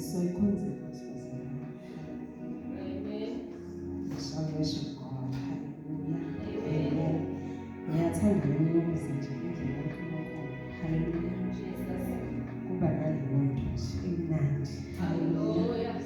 Soyikhonze inkosi bazalwane. Amen. We shall worship God. Hallelujah. Amen. Ngiyathanda ukubuza nje indlela kaNkulunkulu. Hallelujah. Jesus. Kuba naleyo nto nje emnandi. Hallelujah.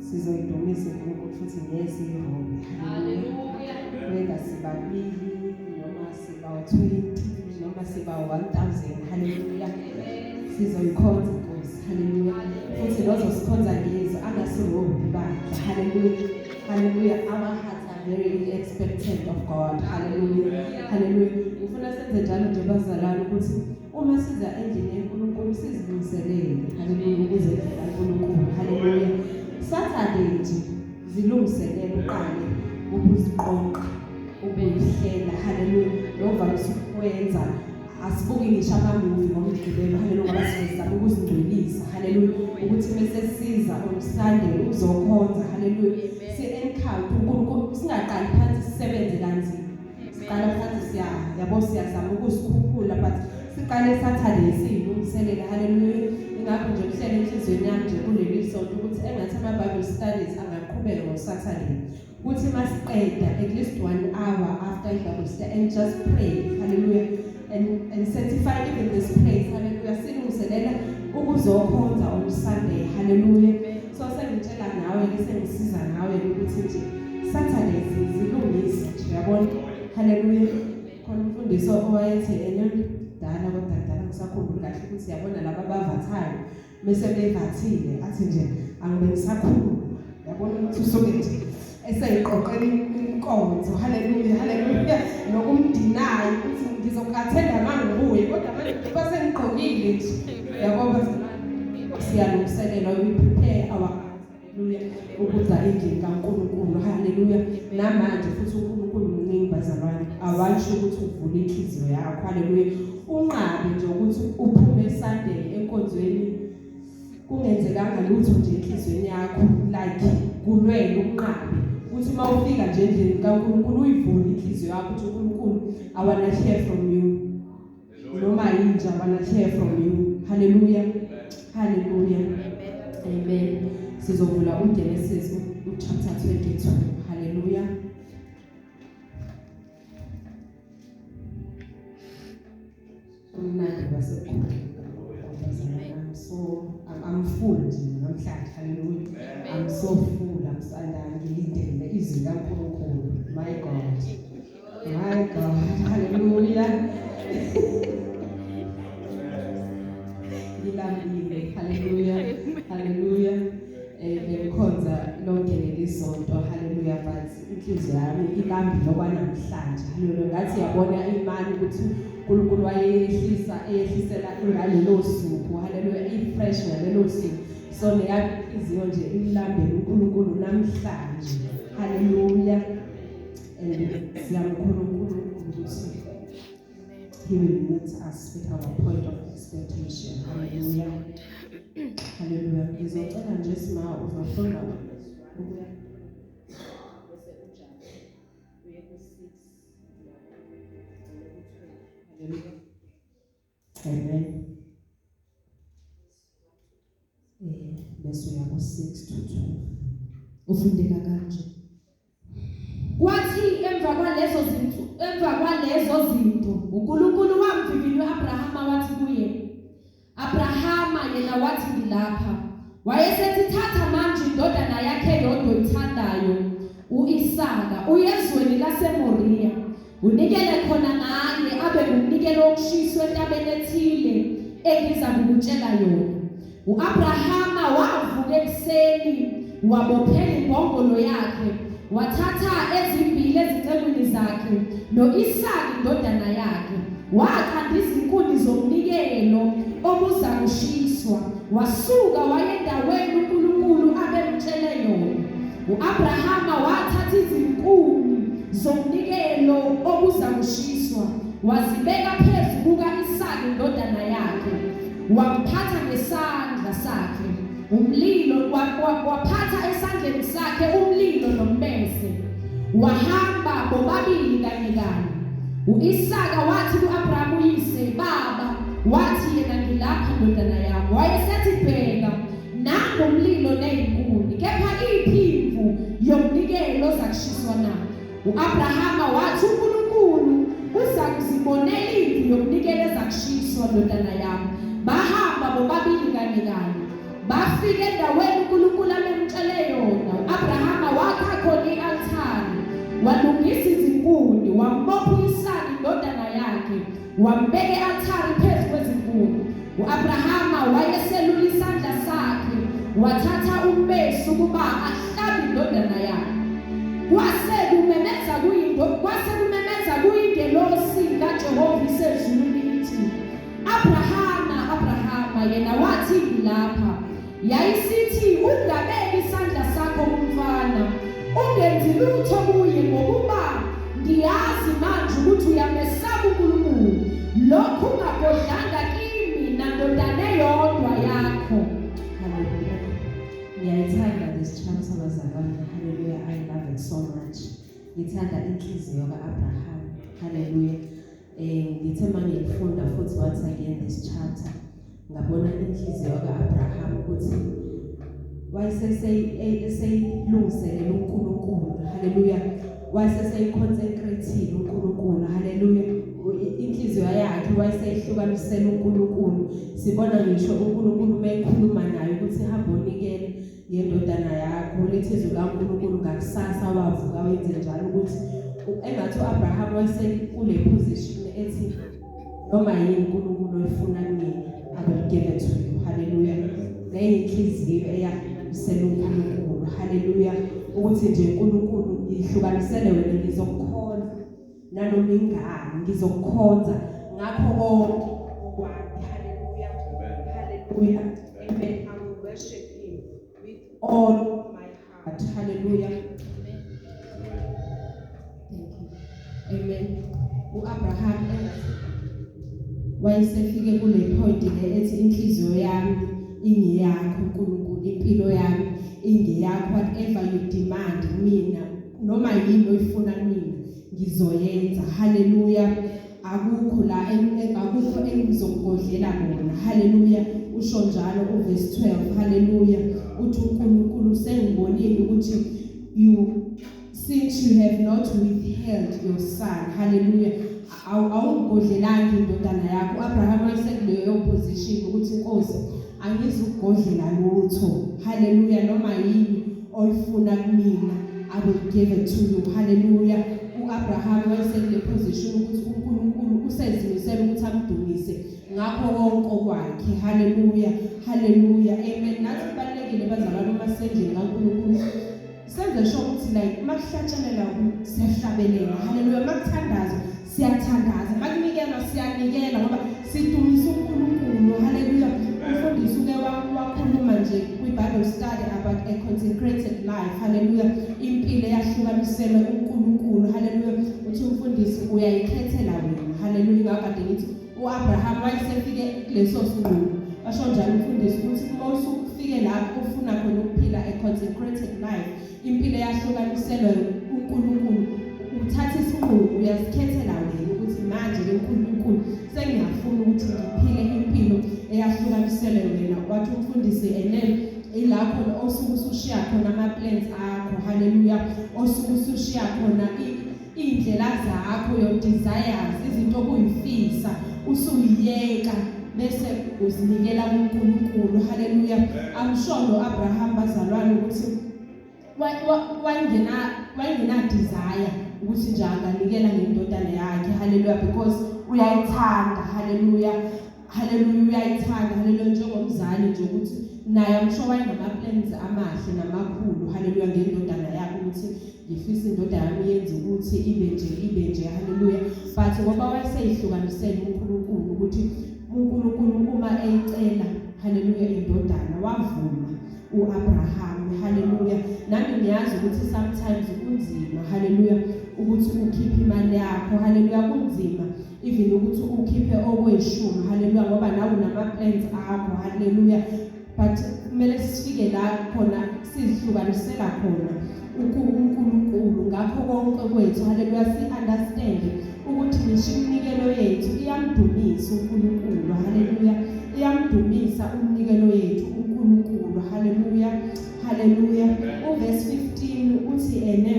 Sizoyidumisa uNkulunkulu futhi ngeke siyirobe. Hallelujah. Whether sibabili noma siba 20 noma siba 1000. Hallelujah. Amen. Sizoyikhonza inkosi. Hallelujah. Futhi lozosikhonza ngezwi angasirobi bandla. Hallelujah. Hallelujah. Our hearts are very expectant of God. Hallelujah. Hallelujah. Ngifuna senze njalo nje bazalwane ukuthi uma siza endlini yeNkulunkulu sizilungiselele. Hallelujah. Ukuze endlini kaNkulunkulu. Hallelujah. Saturday nje zilungiselele uqale ukuziqoqa ukuyihlela. Hallelujah. Novamise ukwenza asibuki ngisho amamuvi ngomgqibelo. Hallelujah. Ngoba sizama ukuzingcwelisa. Hallelujah. Ukuthi bese siza on Sunday uzokhonza. Hallelujah. Si encounter uNkulunkulu singaqali phansi sisebenze kanzima. Siqala phansi siya yabo siyazama ukuzikhuphula but siqale Saturday siyilungiselele. Hallelujah. Ingakho nje kuhlele enhliziyweni yami nje kuleli sonto ukuthi engathi ama Bible studies angaqhubeka ngo Saturday. Kuthi masiqeda at least 1 hour after i-Bible study and just pray. Hallelujah. And sanctify even this place. Hallelujah. Silungiselela ukuzokhonza on Sunday. Hallelujah. So sengitshela nawe ke sengisiza nawe ukuthi nje Saturday zilungise nje uyabona. Hallelujah. Khona umfundisi owayethi ene dala kodwa kudala ngisakhumbula kahle ukuthi yabona laba abavathayo bese bevathile athi nje angibe ngisakhuluma yabona ukuthi usuke nje eseyiqoqela inkonzo. Hallelujah. Hallelujah. Nokumdinayo ukuthi ngizokathenda mangibuye kodwa manje kuba sengigqokile nje yabo siyalungiselela, we prepare our hearts. Hallelujah. Ukuza endlini kaNkulunkulu. Hallelujah. Namanje futhi uNkulunkulu mningi bazalwane. Awansho ukuthi uvule inhliziyo yakho. Hallelujah. Unqabe nje ukuthi uphume Sunday enkonzweni kungenzekanga lutho nje enhliziyweni yakho, like kulwele ukunqabe ukuthi uma ufika nje endlini kaNkulunkulu uyivule inhliziyo yakho ukuthi uNkulunkulu, I wanna hear from you. Noma yinja, I wanna hear from you. Hallelujah. Hallelujah. Amen. Sizovula uGenesis chapter 22. Hallelujah. Umnandi wasekhona. So I'm full nje namhlanje. Hallelujah. I'm so full. I'm so ngilindele izwi likaNkulunkulu. My God. My God. Hallelujah. Ngilambile. Hallelujah. Hallelujah. Bengikhonza lonke leli sonto. Hallelujah. But inhliziyo yami ilambile okwanamhlanje. Hallelujah. Ngathi yabona imali ukuthi uNkulunkulu wayehlisa eyehlisela ngalelo suku. Hallelujah. I-fresh ngalelo suku. So neyami inhliziyo nje imlambele uNkulunkulu namhlanje. Hallelujah. And siyamkhona uNkulunkulu ukuthi he will meet us at our point of expectation. Hallelujah. Hallelujah. Ngizocela nje sima uzofunda ukuya bese ujampa uye ku-6 Hallelujah. Amen. Bese uya ku-6 to 12. Ufundeka kanje. Kwathi emva kwalezo zinto uNkulunkulu wamvivinya uAbrahama wathi kuye, "Abrahama," yena wathi, "Ngilapha." Wayesethi, "Thatha manje indodana yakhe yodwa oyithandayo uIsaka uye ezweni laseMoriya unikele khona ngaye abe ngumnikelo wokushiswa entabeni ethile engiza kukutshela yona." UAbrahama wavuka ekuseni wabophela imbongolo yakhe wathatha ezimbili ezincekwini zakhe noIsaka indodana yakhe wakhanda izinkuni zomnikelo obuza kushiswa wasuka wayendaweni uNkulunkulu abemtshele yona. UAbrahama wathatha izinkuni zomnikelo obuza kushiswa wazibeka phezu kukaIsaka indodana yakhe wamphatha ngesandla sakhe umlilo waphatha esandleni sakhe umlilo nombese wahamba bobabili kanye kanye. UIsaka wathi kuAbraham uyise, "Baba." Wathi yena, "Ngilapha, ndodana yami." Wayesethi, "Bheka, nangu umlilo ezakushiswa na? UAbrahama wathi, uNkulunkulu uza kuzibonela imvu yomnikelo ezakushiswa, ndodana yami. Bahamba bobabili kanye kanye, bafika endaweni uNkulunkulu amemtshele yona. UAbrahama wakha khona ialtare, walungisa izinkuni, wambopha uIsaka indodana yakhe, wambeka ealtare phezu kwezinkuni. UAbrahama wayeselula isandla sakhe, wathatha umbesi ukuba ahlabe indodana yakhe. Kwase kumemeza kuyingelosi kaJehova isezulwini ithi, "Abrahama, Abrahama!" Yena wathi, "Ngilapha." Yayisithi, "Ungabeki isandla sakho kumfana, ungenzi lutho kuye, ngokuba ngiyazi manje ukuthi uyamesaba uNkulunkulu, lokhu ungagodlanga kimi nandodana eyodwa yakho." Hallelujah. Ngiyayithanda this chapter, bazalwane. Hallelujah. I love it so much. Ngithanda inhliziyo kaAbraham. Hallelujah. Ngithe mangifunda futhi once again this chapter, ngabona inhliziyo kaAbraham ukuthi wayeseseyilungiselela uNkulunkulu. Hallelujah. Wayeseseyiconcentrateile uNkulunkulu. Hallelujah. Inhliziyo yakhe wayeseyihlukanisela uNkulunkulu. Sibona ngisho uNkulunkulu mekhuluma naye ukuthi hamba onikele ngendodana yakho. Lithi izwi kaNkulunkulu ngakusasa wavuka wenze njalo, ukuthi engathi uAbraham wayesekule position ethi noma yini uNkulunkulu oyifuna kumina, I will give it to you. Hallelujah. Leyinhliziyo eyahlukanisela uNkulunkulu. Hallelujah. Ukuthi nje uNkulunkulu, ngihlukanisele wena, ngizokukhonza nanoma ingani, ngizokukhonza ngakho konke okwami. Hallelujah, hallelujah, amen. I will worship him with all my heart. Hallelujah. Thank you. Amen. uAbraham wayesefike kule point le ethi inhliziyo yami ingeyakho uNkulunkulu, impilo yami ingeyakho, whatever you demand mina, noma yini oyifuna mina, ngizoyenza. Haleluya. Akukho la, akukho engizokugodlela kona. Haleluya. Usho njalo uverse 12. Haleluya. Uthi uNkulunkulu, sengibonile ukuthi you since you have not withheld your son. Haleluya. Awugodlelanga indodana yakho. Abraham wayesekuleyo position ukuthi inkosi, angizukugodlela lutho. Haleluya. Noma yini oyifuna kumina, I will give it to you. Haleluya. uAbraham wayesekule position ukuthi uNkulunkulu usezimisela ukuthi amdumise ngakho konke okwakhe. Haleluya, haleluya, amen. Nathi kubalulekile, bazalwane, uma sendlini kaNkulunkulu senze sure ukuthi like makuhlatshelela siyahlabelela. Haleluya. Makuthandazwa siyathandaza, makunikelwa siyanikela, ngoba sidumisa uNkulunkulu. Haleluya. Umfundisi uke wakhuluma nje kwi-Bible study about a consecrated life. Haleluya. Impilo eyahlukaniselwe uNkulunkulu. Haleluya. Uthi umfundisi uyayikhethela wena. Haleluya. Ngakade ngithi uAbraham wayesefike kuleso sinqumo. Basho njalo umfundisi ukuthi uma usufike lapho ufuna khona ukuphila a consecrated life, impilo eyahlukaniselwe uNkulunkulu, uthatha isinqumo, uyazikhethela wena ukuthi manje ke uNkulunkulu, sengiyafuna ukuthi ngiphile impilo eyahlukaniselwe wena. Wathi umfundisi ene ila khona osuke usushiya khona ama plans akho. Haleluya. Osuke usushiya khona iy'ndlela zakho, your desires, izinto okuyifisa usuyiyeka bese uzinikela kuNkulunkulu. Haleluya. I'm sure no Abraham, bazalwane, ukuthi wayengena desire ukuthi nje anganikela ngendodana yakhe. Haleluya. Because uyayithanda. Haleluya, haleluya. Uyayithanda. Haleluya. Njengomzali nje ukuthi naye I'm sure wayenama plans amahle namakhulu, haleluya, ngendodana yakhe, ukuthi ngifisa indodana yami yenze ukuthi ibe nje, ibe nje. Haleluya. But ngoba wayeseyihlukanisele uNkulunkulu, ukuthi uNkulunkulu uma eyicela, haleluya, indodana, wavuma uAbraham. Haleluya. Nami ngiyazi ukuthi sometimes kunzima, haleluya, ukuthi ukhiphe imali yakho. Haleluya. Kunzima even ukuthi ukhiphe okweshumi. Haleluya. Ngoba nawe unama plans akho. Haleluya. But kumele sifike la khona sizihlukanisela khona uNkulunkulu ngakho konke kwethu. Haleluya. Si understand ukuthi ngisho iminikelo yethu iyamdumisa uNkulunkulu. Haleluya. Iyamdumisa umnikelo yethu uNkulunkulu. Haleluya, haleluya. Uverse 15 uthi ene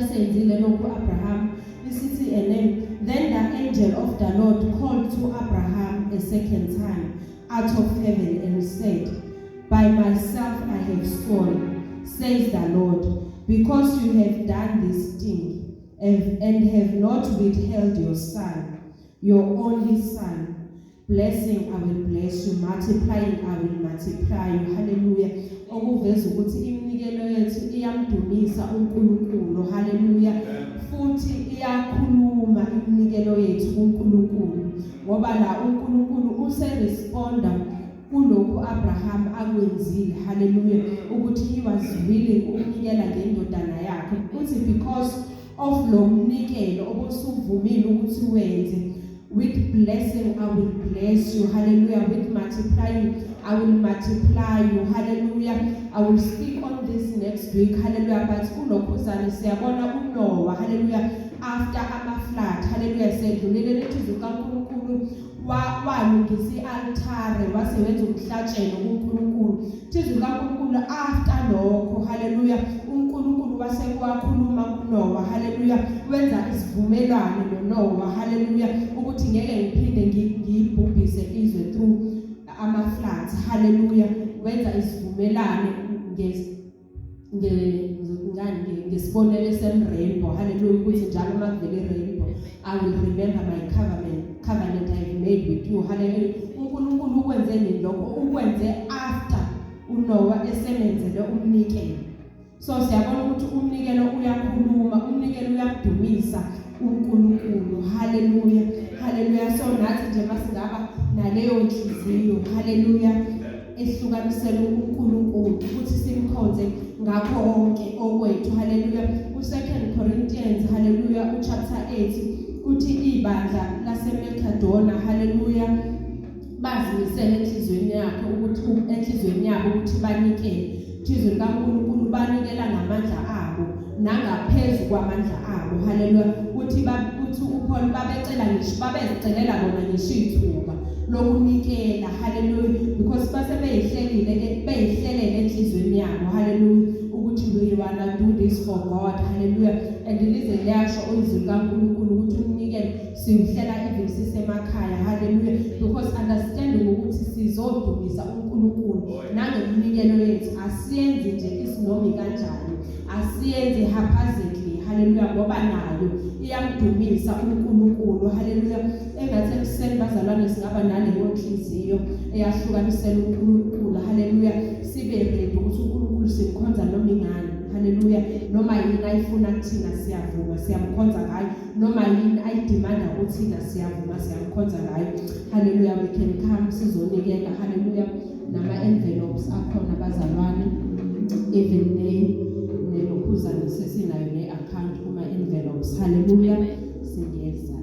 Esenzile lokhu Abraham, isithi ene, "Then the angel of the Lord called to Abraham a second time out of heaven and said, 'By myself I have sworn, says the Lord, because you have done this thing and have not withheld your son, your only son. Blessing, I will bless you; multiplying, I will multiply you.'" Hallelujah. Okuveza ukuthi iminikelo yethu iyamdumisa uNkulunkulu. Hallelujah. Futhi iyakhuluma iminikelo yethu kuNkulunkulu, ngoba la uNkulunkulu useresponda kulokhu Abraham akwenzile. Hallelujah. Ukuthi he was willing ukunikela ngendodana yakhe. Uthi because of lo mnikelo obusuvumile ukuthi wenze, with blessing I will bless you. Hallelujah. With multiplying I will multiply you. Hallelujah. I will speak on this next week. Hallelujah. But kulokhuzane siyabona uNoah, hallelujah, after ama flood, hallelujah, sedlulile, lithi kaNkulunkulu walungisa ialtare, wasewenza umhlatshelo kuNkulunkulu. Izwi kaNkulunkulu after lokho, hallelujah, uNkulunkulu wase wakhuluma kuNoah. Hallelujah. Wenza isivumelwano noNoah, hallelujah, ukuthi ngeke ngiphinde ngiyibhubhise izwe through ama floods. Hallelujah. Wenza isivumelwano nge ngani ngesibonelo sem-rainbow. Hallelujah. Ukuthi njalo uma kuvele i-rainbow, I will remember my covenant I have made with you. Hallelujah. uNkulunkulu ukwenze nini lokho? Ukwenze after uNoah esemenzele umnikelo. So siyabona ukuthi umnikelo uyakhuluma, umnikelo uyamdumisa uNkulunkulu. Hallelujah, hallelujah. So nathi nje masingaba naleyo nhliziyo, hallelujah, ehlukanisela uNkulunkulu ukuthi simkhonze ngakho konke okwethu. Hallelujah. U2 Corinthians, hallelujah, uchapter 8 uthi ibandla laseMacedonia, hallelujah, bazimisele enhliziyweni yakhe ukuthi enhliziyweni yabo ukuthi banikele. Izwi likaNkulunkulu, banikela ngamandla abo nangaphezu kwamandla abo. Haleluya. Uthi uPaul babecela ngisho, babezicelela bona ngisho ithuba lokunikela. Haleluya. Because base beyihlelile, beyihlelele enhliziyweni yabo, haleluya, ukuthi we wanna do this for God. Haleluya. And lize liyasho izwi likaNkulunkulu ukuthi umnikelo siwuhlela even sisemakhaya. Haleluya. Because understanding ukuthi sizodumisa uNkulunkulu nangeminikelo yethu, asiyenzi nje isinomi kanjani, asiyenzi haphazardly. Haleluya. Ngoba nayo iyamdumisa uNkulunkulu. Haleluya. Engathi ekuseni, bazalwane, singaba naleyo nhliziyo eyahlukanisela uNkulunkulu. Haleluya. Sibe ready ukuthi uNkulunkulu simkhonza noma ingani. Haleluya. Noma yini ayifuna kuthina, siyavuma, siyamkhonza ngayo. Noma yini ayidemanda kuthina, siyavuma, siyamkhonza ngayo. Haleluya. We can come sizonikela. Haleluya. Nama envelopes akhona, bazalwane, even ne nelokhuzane sesinayo ne account kuma envelopes. Haleluya. Singeza.